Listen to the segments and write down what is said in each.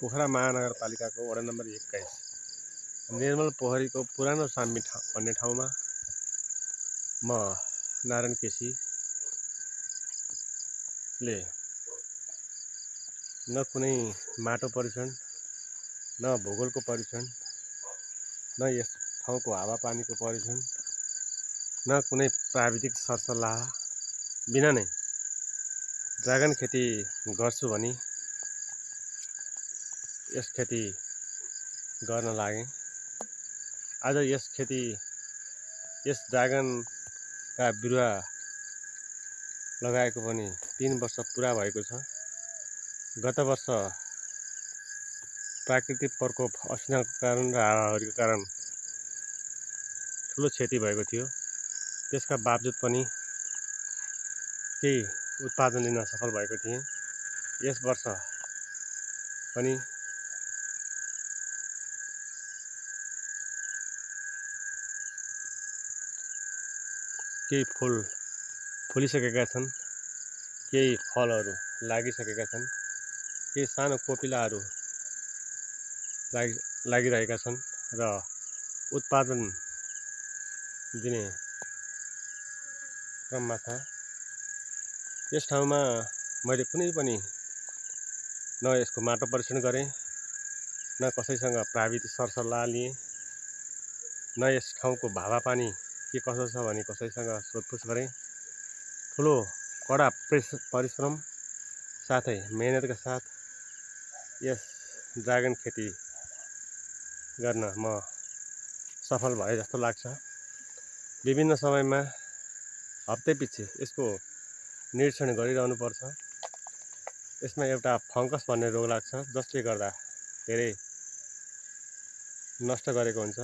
पोखरा महानगरपालिकाको वडा नम्बर 21 निर्मल पोखरीको पुरानो साम्मी भन्ने ठाउँमा म नारायण केसीले न कुनै माटो परीक्षण, न भूगोलको परीक्षण, न यस ठाउँको हावापानीको परीक्षण, न कुनै प्राविधिक सरसल्लाह बिना नै ड्रागन खेती गर्छु भनी यस खेती गर्न लागे। आज यस ड्रागनका बिरुवा लगाएको पनि 3 वर्ष पुरा भएको छ। गत वर्ष प्राकृतिक प्रकोप असिनाको कारण र हावाहुरीको कारण ठुलो क्षति भएको थियो। त्यसका बावजुद पनि केही उत्पादन लिन सफल भएको थिएँ। यस वर्ष पनि केही फुल फुलिसकेका छन्, केही फलहरू लागिसकेका छन्, केही सानो कोपिलाहरू लागिरहेका छन् र उत्पादन दिने क्रममा छ। यस ठाउँमा मैले कुनै पनि न यसको माटो परीक्षण गरेँ, न कसैसँग प्राविधिक सरसल्लाह लिएँ, न यस ठाउँको हावापानी के कसो छ भनी कसैसँग सोधपुछ गरेँ। ठुलो कडा परिश्रम साथै मेहनतका साथ यस ड्रागन खेती गर्न म सफल भए जस्तो लाग्छ। विभिन्न समयमा हप्तैपिच्छे यसको निरीक्षण गरिरहनु पर्छ। यसमा एउटा फङ्गस भन्ने रोग लाग्छ, जसले गर्दा धेरै नष्ट गरेको हुन्छ।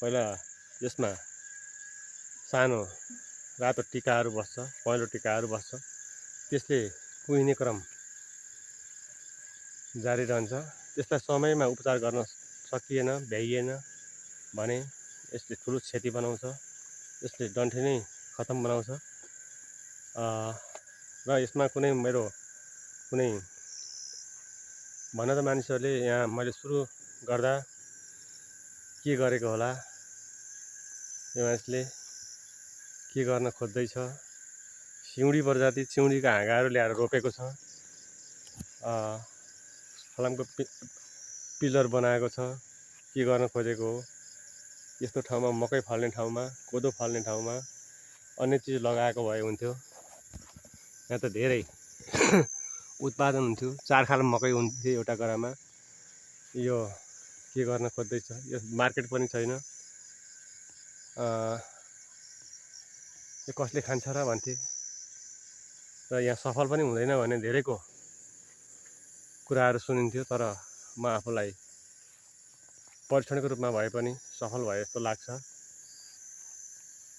पहिला यसमा सानो रातो टिकाहरू बस्छ, पहेँलो टिकाहरू बस्छ, त्यसले कुहिने क्रम जारी रहन्छ। त्यसलाई समयमा उपचार गर्न सकिएन, भ्याइएन भने यसले ठुलो क्षति बनाउँछ, यसले डन्ठी नै खतम बनाउँछ। र यसमा मेरो कुनै भन त मानिसहरूले यहाँ मैले सुरु गर्दा के गरेको होला, यो मानिसले के गर्न खोज्दैछ, सिउँडी प्रजाति चिउँडीका हाँगाहरू ल्याएर रोपेको छ, फलामको पिलर बनाएको छ, के गर्न खोजेको हो। यस्तो ठाउँमा मकै फल्ने ठाउँमा, कोदो फल्ने ठाउँमा अन्य चिज लगाएको भए हुन्थ्यो। यहाँ त धेरै उत्पादन हुन्थ्यो, 4 खाल मकै हुन्थ्यो एउटा गरामा। यो के गर्न खोज्दैछ, यो मार्केट पनि छैन, यो कसले खान्छ र भन्थे। र यहाँ सफल पनि हुँदैन भन्ने धेरैको कुराहरू सुनिन्थ्यो। तर म आफूलाई परीक्षणको रूपमा भए पनि सफल भए जस्तो लाग्छ।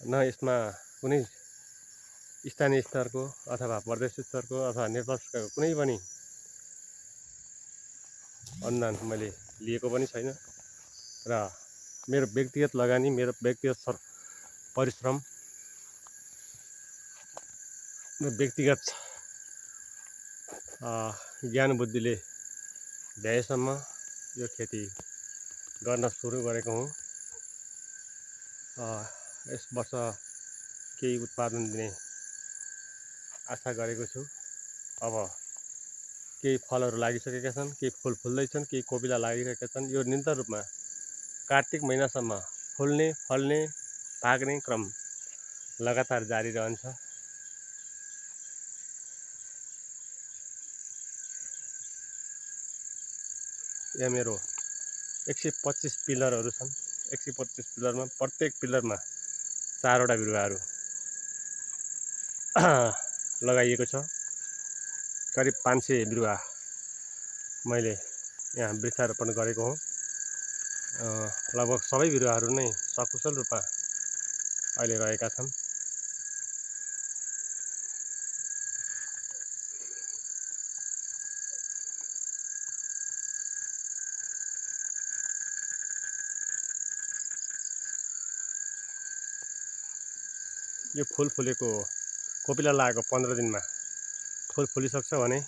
न यसमा कुनै स्थानीय स्तरको अथवा प्रदेश स्तरको अथवा नेपाल सरकारको कुनै पनि अनुदान मैले लिएको पनि छैन। र मेरो व्यक्तिगत लगानी, मेरो व्यक्तिगत परिश्रम र व्यक्तिगत ज्ञान बुद्धिले भ्याएसम्म यो खेती गर्न सुरु गरेको हुँ। यस वर्ष केही उत्पादन दिने आशा गरेको छु। अब केही फलहरू लागिसकेका छन्, केही फुल फुल्दैछन्, केही कोपिला लागिरहेका छन्। यो निरन्तर रूपमा कार्तिक महिनासम्म फुल्ने, फल्ने, पाक्ने क्रम लगातार जारी रहन्छ। यहाँ मेरो 125 पिलरहरू छन्। 125 पिलरमा प्रत्येक पिलरमा 4 वटा बिरुवाहरू लगाइएको छ। करिब 500 बिरुवा मैले यहाँ वृक्षारोपण गरेको हुँ। लगभग सबै बिरुवाहरू नै सकुशल रूपमा अहिले रहेका छन्। यो फुल फुलेको कोपिला लागेको 15 दिनमा फुल फुलिसक्छ भने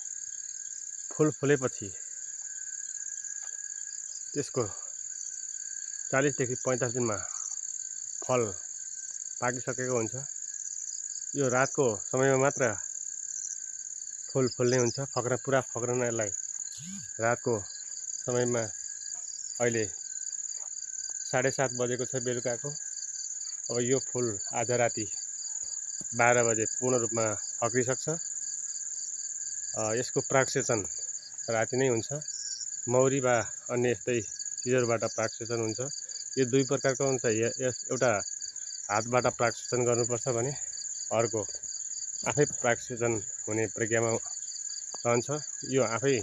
फुल फुलेपछि त्यसको 40 देखि 45 दिनमा फल पाकिसकेको हुन्छ। यो रातको समयमा मात्र फुल फुल्ने हुन्छ। पुरा फक्रनलाई रातको समयमा अहिले 7:30 बजेको छ बेलुकाको। अब यो फुल आज राति 12 बजे पूर्ण रूपमा फक्रिसक्छ। यसको प्राकसेचन राति नै हुन्छ। मौरी वा अन्य यस्तै चिजहरूबाट प्राकसेचन हुन्छ। यो दुई प्रकारको हुन्छ। एउटा हातबाट प्राकसेचन गर्नुपर्छ भने अर्को आफै प्राकसेचन हुने प्रक्रियामा रहन्छ। यो आफै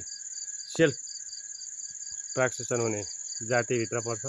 सेल्फ प्राकसेचन हुने जातिभित्र पर्छ।